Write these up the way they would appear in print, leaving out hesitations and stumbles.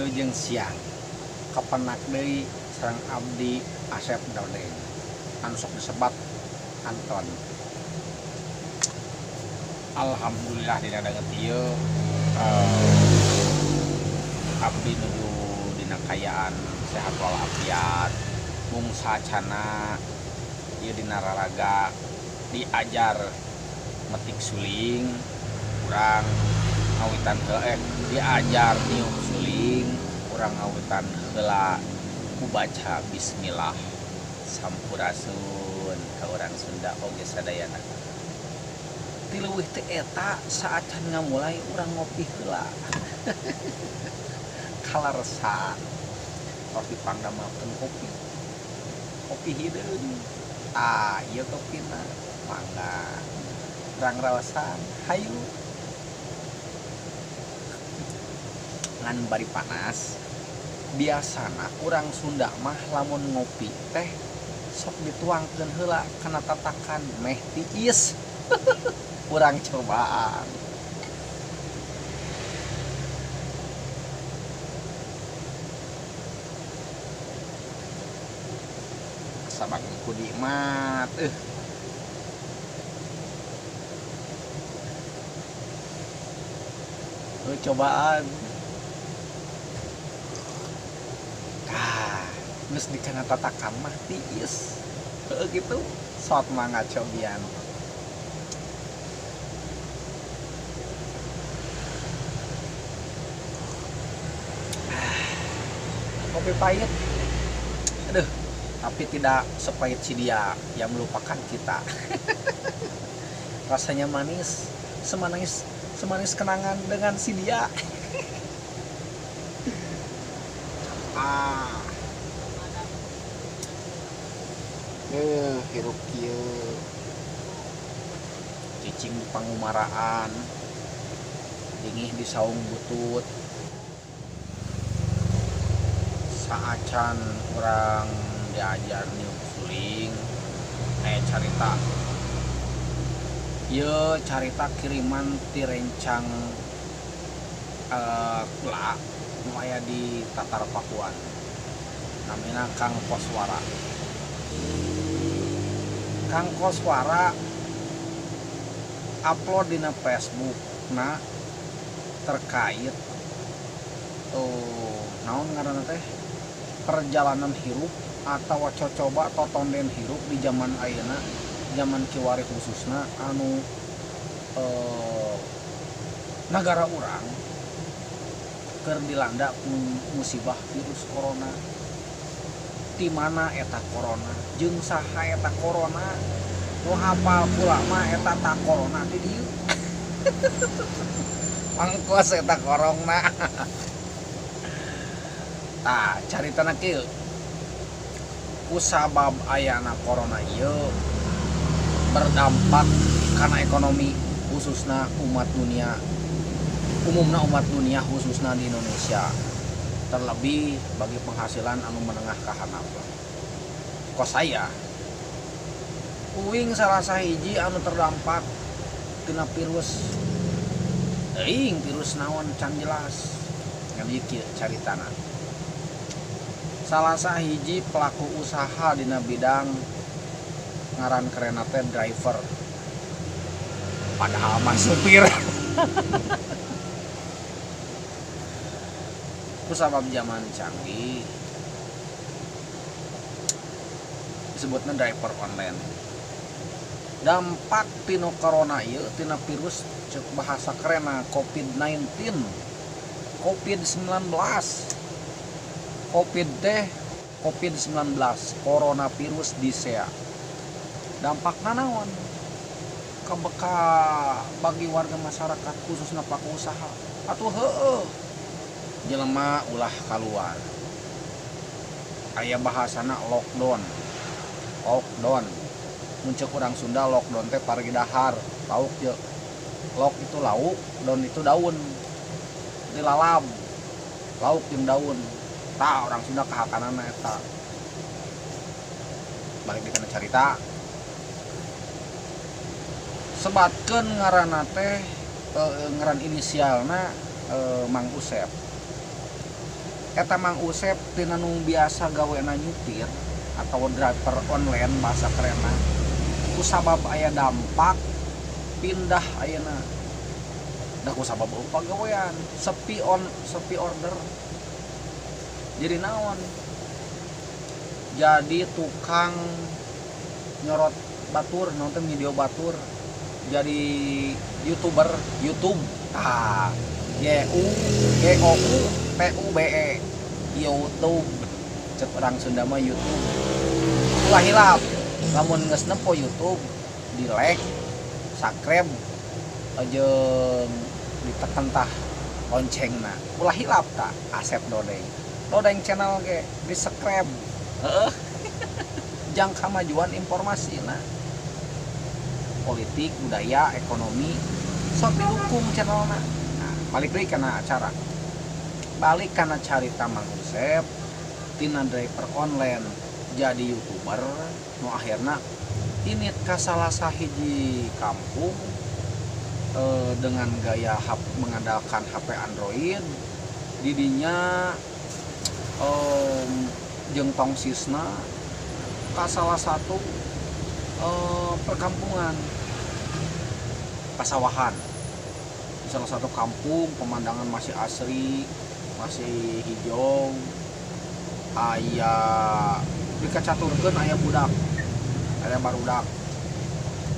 Wilujeng siang kapenak deui sareng abdi Asep Dodeng anu sok disebat Anton. Alhamdulillah dina danget ieu abdi nuju dina kaayaan sehat walafiat mung saacana ieu dina raraga diajar metik suling urang ngawitan diajar niup suling urang ngawitan heula ku baca bismillah sampurasun ka urang Sunda oge sadayana. Ti leuwih teh eta saacan ngamulai urang ngopi heula kaleresan tos dipangdamelkeun kopi, kopi hideung tah ieu kopina mangga urang raosan hayu ngan bari panas biasana urang Sunda mah lamun ngopi teh sok dituangkeun heula kana tatakan meh tiis urang cobaan. Sabab ku nikmat cobaan. Geus dikana tatakan mah tiis heueuh kitu sok mangga cobian. Kopi pahit, aduh, tapi tidak sepahit si dia yang melupakan kita. Rasanya manis, semanis semanis kenangan dengan si dia. Hirup kieu cicing di pangumaraan dingih di saung butut saacan urang diajar niup suling carita ieu carita kiriman ti rencang kula nu aya di Tatar Pakuan namina Kang Koswara. Kang Koswara upload dina Facebook na terkait naon ngaranna teh perjalanan hirup atau cocoba totonden hirup di zaman ayeuna, zaman kiwari khususna anu nagara urang keur dilanda ku musibah virus corona. Di mana eta corona jeung saha eta corona nu hafal kula mah eta ta corona di dieu. Mangkos eta korongna. Tah caritana kieu kusabab ayana corona ieu berdampak kana ekonomi khususna umat dunia, umumna umat dunia khususna di Indonesia, terlebih bagi penghasilan anu menengah ka handap. Kos saya uing salah sahiji anu terdampak tina virus teuing virus naon can jelas ngan ieu kieu caritana. Salah sahiji pelaku usaha dina bidang ngaran kerenna teh driver padahal mah supir. Kusabab zaman canggih disebutna driver online. Dampak tina corona ieu tina virus cek bahasa kerenna COVID-19, COVID-19, COVID teh COVID-19, coronavirus disea. Dampakna naon? Kabeka bagi warga masyarakat khususna pelaku usaha. Atuh heueuh jelema ulah kaluar. Aya bahasana lockdown. Lockdown. Mun ceuk urang Sunda lockdown teh pargi dahar, lauk ye. Lok itu lauk, daun itu daun. Dilalap. Lauk jeung daun. Tah orang Sunda kahakanana eta. Balik dikana carita. Sebatkeun ngaranna teh ngaran inisialna Mang Usep. Eta Mang Usep tina nu biasa gawena nyupir atau driver online bahasa kerenna, kusabab aya dampak pindah ayeuna da kusabab euweuh pagawean, sepi on sepi order, jadi naon, jadi tukang nyorot batur, nonton video batur, jadi youtuber YouTube. Ah, Y U G O U T U B E, YouTube. Cek orang Sunda mah YouTube. Ulah hilap lamun geus nempo YouTube, di like, subscribe, jeung ditekan tah loncengna. Ulah hilap tah Asep Dodeng Dodeng channel ge di subscribe, heeh, jang kamajuan informasi. Nah, politik, budaya, ekonomi, sok didukung channelna. Nah, balik deui kana acara, balik kana carita Mang Usep tina driver online jadi youtuber nu akhirna ini ka salah sahiji kampung dengan gaya mengandalkan HP Android didinya jeung tongsisna ka salah satu perkampungan pasawahan di salah satu kampung. Pemandangan masih asri, masih hijau, aya dikacaturkeun, aya budak, aya barudak.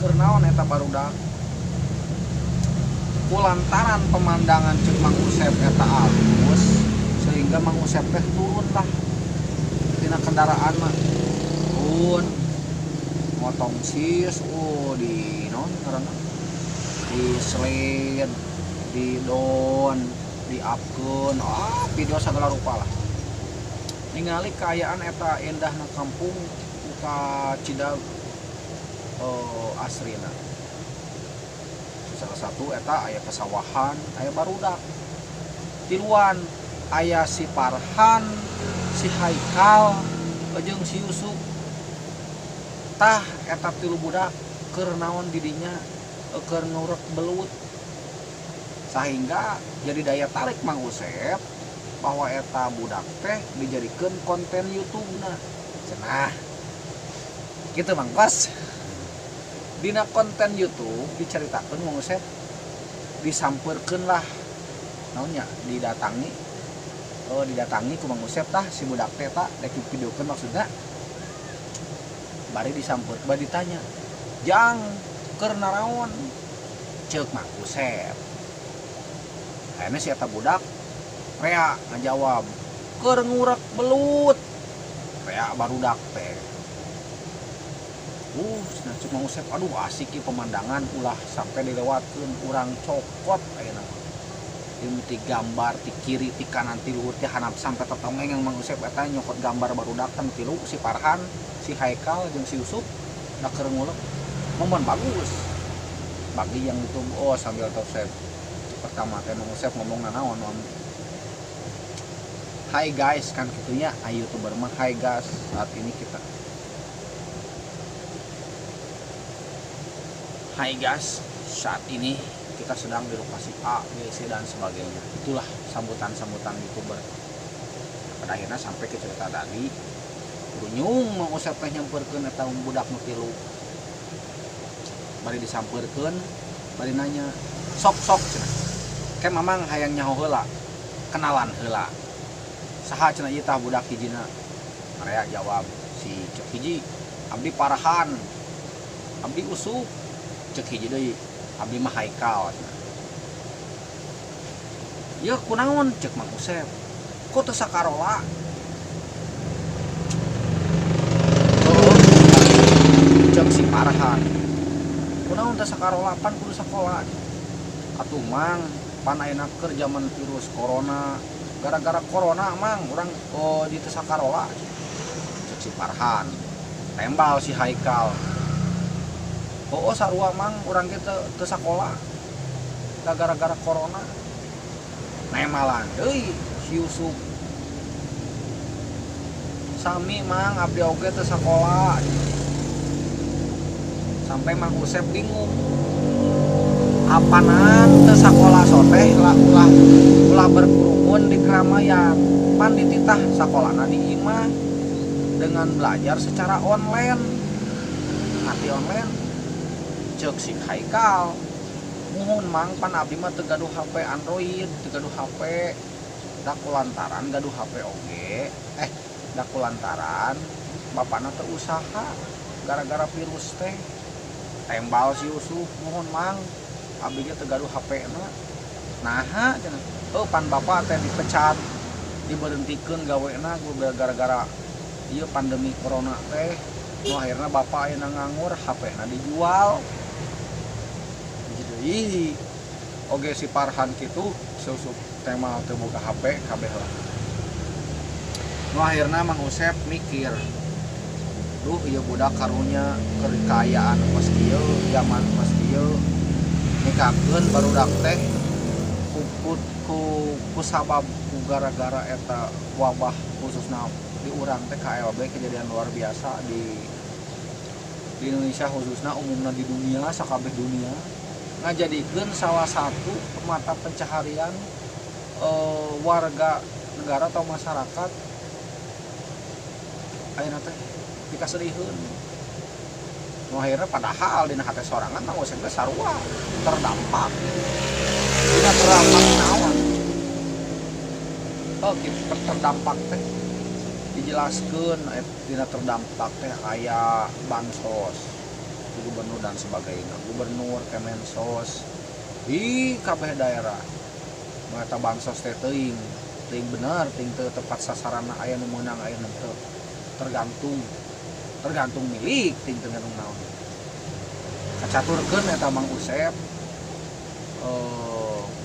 Keur naon eta barudak? Kulantaran pemandangan, cek Mang Usep, eta alus, sehingga Mang Usep teh turun tah tina kendaraan mah, turun motong sis, oh, di naon ngaranna, di slide, di down, di upkeun, ah, video segala rupa lah, ningali kaayaan eta endahna kampung kacida asrina. Salah satu eta aya pesawahan, aya barudak tiluan, aya si Farhan, si Haikal, jeung si Yusuf. Tah, eta tilu budak keur naon didinya? Keur ngurek belut, sehingga jadi daya tarik Mang Usep bahwa eta budak teh dijadikan konten YouTube. Nah, cenah gitu, Mang Kos. Dina konten YouTube diceritakan Mang Usep disamperkeun lah, naonnya, didatangi, oh, didatangi ku Mang Usep tah si budak teh, tak dek videokeun maksudnya. Bari disampeur, bari ditanya, "Jang, keur naraon?" ceuk Mang Usep. Akhirnya si eta budak rea ngajawab, "Keur ngurek belut," rea barudak teh. Nah, cek Mang Usep, "Aduh, asik ieu pemandangan, ulah sampai dilewatkeun, urang cokot ayeuna mah." Ti gambar ti kiri, ti kanan, ti luhur, ti handap sampai tetongeng yang Mang Usep eta nyokot gambar barudak teh tilu, si Farhan, si Haikal, jeung si Yusuf da keur ngulek. Momen bagus bagi yang itu. Oh, sambil top save pertama teh Mang Usep ngomong nanaon? "Hai guys," kan gitunya, ayo youtuber mah, "Hai guys, saat ini kita, hai guys, saat ini kita sedang di lokasi A, B, C dan sebagainya." Itulah sambutan-sambutan youtuber. Pada akhirnya sampai ke cerita tadi, runyung Mang Usep teh nyamperkeun eta budak nu tilu. Bari disamperkeun, bari nanya, "Sok sok," cenah, "ke Mamang hayang nyaho heula, kenalan heula. Saha," cenah, "ieu tah budak hijina?" Area jawab si cek hiji, "Abdi Parahan, abdi Usup," cek hiji deui, "Abdi mah Haikal," cenah. "Ya kunaon," cek Mang Usep, "kok teu sakarola?" "Oh," cek si Farhan, "kunaon teu sakarola, pan kudu sakola?" "Atuh Mang, pan ayeuna keur zaman virus corona, gara-gara corona Mang, urang oh di teu sakarola," cek si Farhan. Tembal si Haikal, "Oh, sarua Mang, urang ge teu sakola da gara-gara corona." Nemalan deui si Yusuf, "Sami Mang, abdi oge teu sakola." Sampai Mang Usep bingung, apanan teu sakola soteh lah, ulah ulah berkerumun di keramaian. Pan dititah sakolana di imah dengan belajar secara online. Ngerti online? Cek si Haikal, muhun Mang, pan abdi mah teu gaduh HP Android, teu gaduh HP, da kulantaran gaduh HP oge, da kulantaran bapakna teu usaha gara-gara virus teh. Tembal si Yusuf, muhun Mang, abdi ge teu gaduh HP na. Naha cenah? Oh, pan bapak teh dipecat, diberhentikeun gawena gara-gara ieu pandemi corona teh. Nu akhirna bapak ayeuna nganggur, HP na dijual. Jadi oge si Farhan kitu susup tema teu boga HP kabeh lah. Nu akhirna Mang Usep mikir, duh ieu budak karunya keur kaayaan kos kieu, zaman kos kieu, nikakeun barudak teh ku sabab ku gara-gara eta wabah khususna di urang teh KLB, kejadian luar biasa di Indonesia khususna, umumna di dunia, sakabeh dunia, ngajadikeun salah satu mata pencaharian warga negara atau masyarakat ayeuna teh dikaseriheun. Nu akhirna padahal dina hate sorangan mah geus teh sarua terdampak. Dina terdampak naon? Oh, kitu terdampak teh dijelaskeun, dina terdampak teh aya bansos gubernur dan sebagainya, gubernur, Kemensos di kabeh daerah. Nu eta bansos teh teuing, teuing bener, teuing teu tepat sasaranna, aya nu meunang aya nu teu, tergantung milik, teuing tergantung naon. Kacaturkeun eta Mang Usep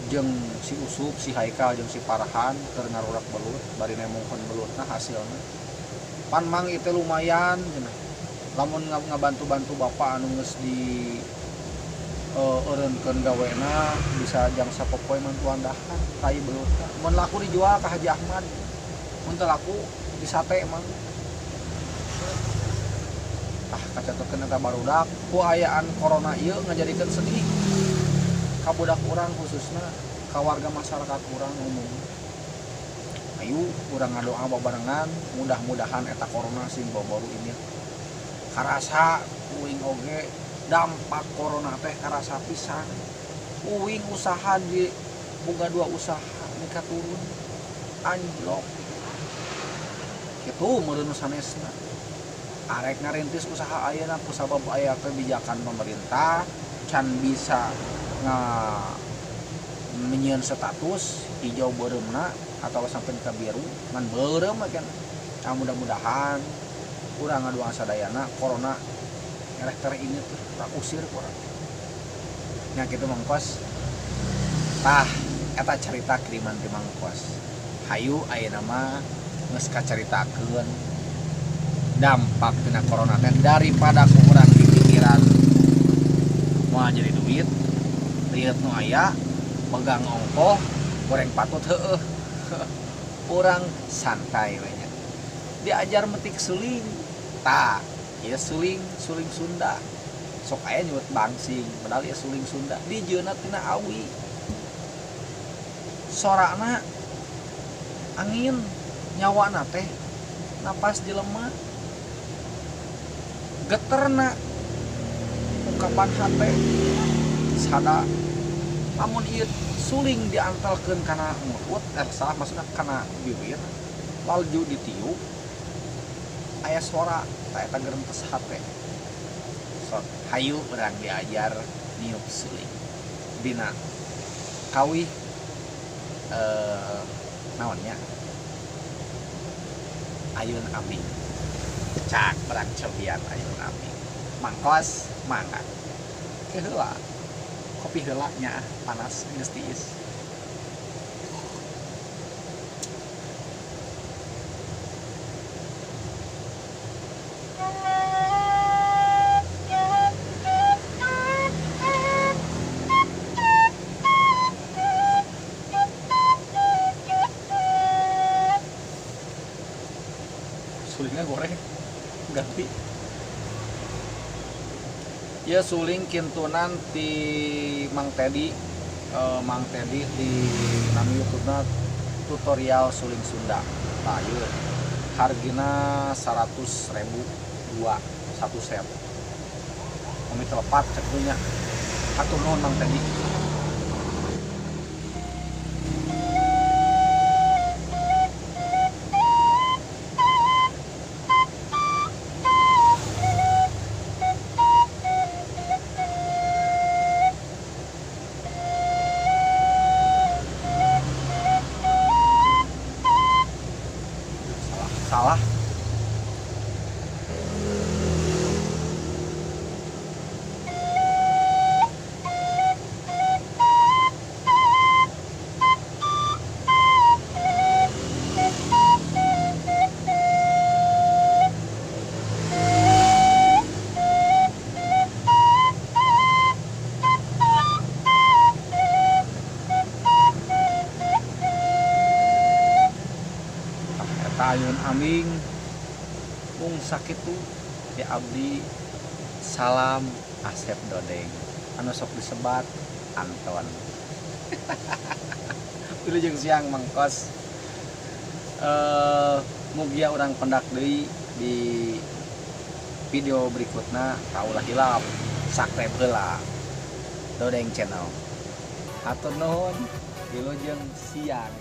jeung si Usup, si Haikal jeung si Farhan keur ngarurak belut, bari nemongkeun belutna hasilna. Pan Mang itu lumayan cenah. Lamun ngabantu-bantu bapak anu geus di eureunkeun gawena bisa jang sapopoe mantuan dahar tai belutna. Mun laku dijual ka Haji Ahmad, mun teu laku disate Mang. Tah kacaturkeun eta barudak ku ayaan corona ieu ngajadikeun sedih ka budak urang khususna ka warga masyarakat urang umum. Ayo urang ngadoa babarengan mudah-mudahan eta corona sing baru ini. Karasa uing oge dampak corona teh karasa pisan. Uing usaha di boga dua usaha nikah turun anjlok. Kitu meureun nu sanesna. Arek ngarintis usaha ayeuna kusabab aya kebijakan pemerintah can bisa menyieun status hijau beureumna atau sampai ke biru ngan beureum we kan. Nah, mudah-mudahan urang ngadoa sadayana corona ngereh tere ini tuh tak usir kurang. Nya kitu Mang Kos. Tah eta cerita kiriman ti Mang Kos. Hayu ayeuna mah geus kacaritakeun dampak tina corona teh daripada ku urang dipikiran moal jadi duit, lieur nu aya pegang ongkoh goreng patut heueuh. Urang santai we nya. Diajar metik suling. Tah, ieu suling, suling Sunda. Sok aya nyebut bangsing, padahal ieu suling Sunda dijieunna tina awi. Sorana angin, nyawana teh napas jelema. Geterna ungkapan hate sada. Lamun ieu suling diantelkeun kana mulut, salah maksudna kana bibir, laju ditiup aya suara ta eta gerentes hate. Sok hayu urang diajar niup suling dina kawih naonnya ayun aming. Cak urang cobian ayun aming. Mangkos mangga keheula kopi heula nya panas geus tiis. Sulingnya goreng ganti ya suling kintunan ti Mang Teddy, Mang Teddy di nami YouTube-na tutorial suling Sunda. Tah ieu hargina 100.000 dua satu set. Kami telepat cek nya. Hatur nuhun Mang Teddy. Salah. Ayun aming mung sakitu ya abdi. Salam Asep Dodeng anu sok disebat Anton. Wilujeng siang mangkos. Mugia urang pendak deui di video berikutna. Taulah hilap subscribe heula Dodeng Channel. Hatur nuhun, wilujeng siang.